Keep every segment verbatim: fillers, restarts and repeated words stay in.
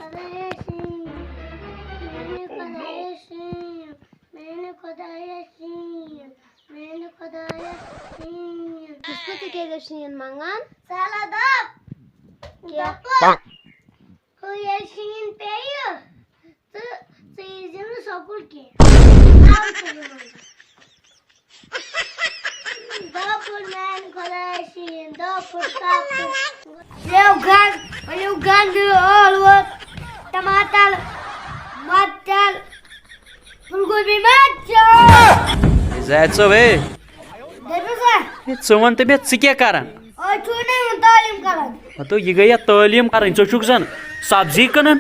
خۄدایا شیٖن، میٛانہِ خۄدایا شیٖن، میٛانہِ خۄدایا شیٖن، میٛانہِ خۄدایا شیٖن۔ یِتھ پٲٹھۍ ژٕ کیٛازِ ٲسۍ شیٖن منٛگان؟ سہلہ دوٚپ، کیٛاہ؟ دوٚپُن، ہُہ ییٚلہِ شیٖن پیٚیہِ، تہٕ ژٕ ییٖزِ نہٕ سکوٗل کینٛہہ۔ اَوٕ چھُس بہٕ وَنان۔ دَہ فُٹ میٛانہِ خۄدایہِ شیٖن، دَہ فُٹ، کاہ فُٹ۔ لیو گنٛد، لیو گنٛد، ٲلوٕ، ٹماٹر، مٹر، پھُلگوٗپی، مرژٕ۔ زید صٲب، ہے۔ دٔپِو سا۔ ہے، ژٕ وَن تہٕ مےٚ، ژٕ کیٛاہ کران؟ أسۍ چھُو نہٕ یِمن تعلیٖم کران۔ ہتو، یہِ گٔیہ تعلیٖم کرٕنۍ، ژٕ چھُکھ زن سبزی کٕنان۔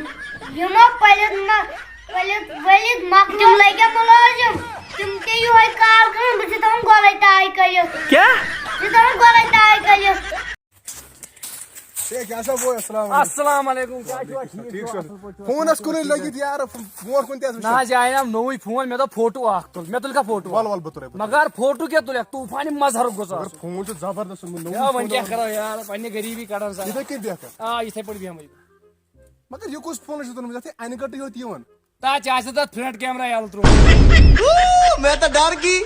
یِمو پٔلِتھ مہ-، پٔلِتھ ؤلِتھ مۄکھ تِم لٔگۍ مُلٲزِم۔ تِم تہِ یِہوٚے کال کران، بہٕ چھُس دَپان گۄڈَے ٹاے کٔرِو۔ کیٛاہ؟ بہٕ چھُس دَپان گۄڈَے ٹاے کٔرِو۔ ہے، کیٛاہ سا گوٚو؟ السلام علیکم۔ السلام علیکم، کیٛاہ چھُوا ٹھیٖک؟ ٹھیٖک چھُوا؟ اَصٕل پٲٹھۍ چھُوا؟ فونَس کُنُے لٔگِتھ یار، برونٛٹھ کُن تہِ آسہِ نہ وٕچھان۔ حظ، یہِ آیہِ نہ نوٚوُے فون، مےٚ دوٚپ فوٹو اَکھ تُل، مےٚ تُل کانٛہہ فوٹو وَل، اَکھ؟ وَل، بہٕ تُلے، بہٕ مگر فوٹو کیٛاہ تُلکھ؟ طوٗفانہِ مظہرُک گوٚژھ وَل، آسُن۔ فون چھُ زبردست اوٚنمُت، نوٚوُے کیٛاہ، وۄنۍ فون کیٛاہ اوٚنمُت۔ کرو یار، پننہِ غریٖبی کڑان سا۔ یِتھَے کٔنۍ بیٚہہ کر۔ آ، یِتھَے پٲٹھۍ بیٚہمَے بہٕ۔ مگر یہِ کُس فون چھُ تُلمُت؟ یَتھ ہے اَنہِ گٔٹٕے یوت یِوان۔ تَتھ چھِ اَسہِ تَتھ فرنٹ کیمرہ یَلہٕ ترٛوومُت۔ میں تو ڈر گئی۔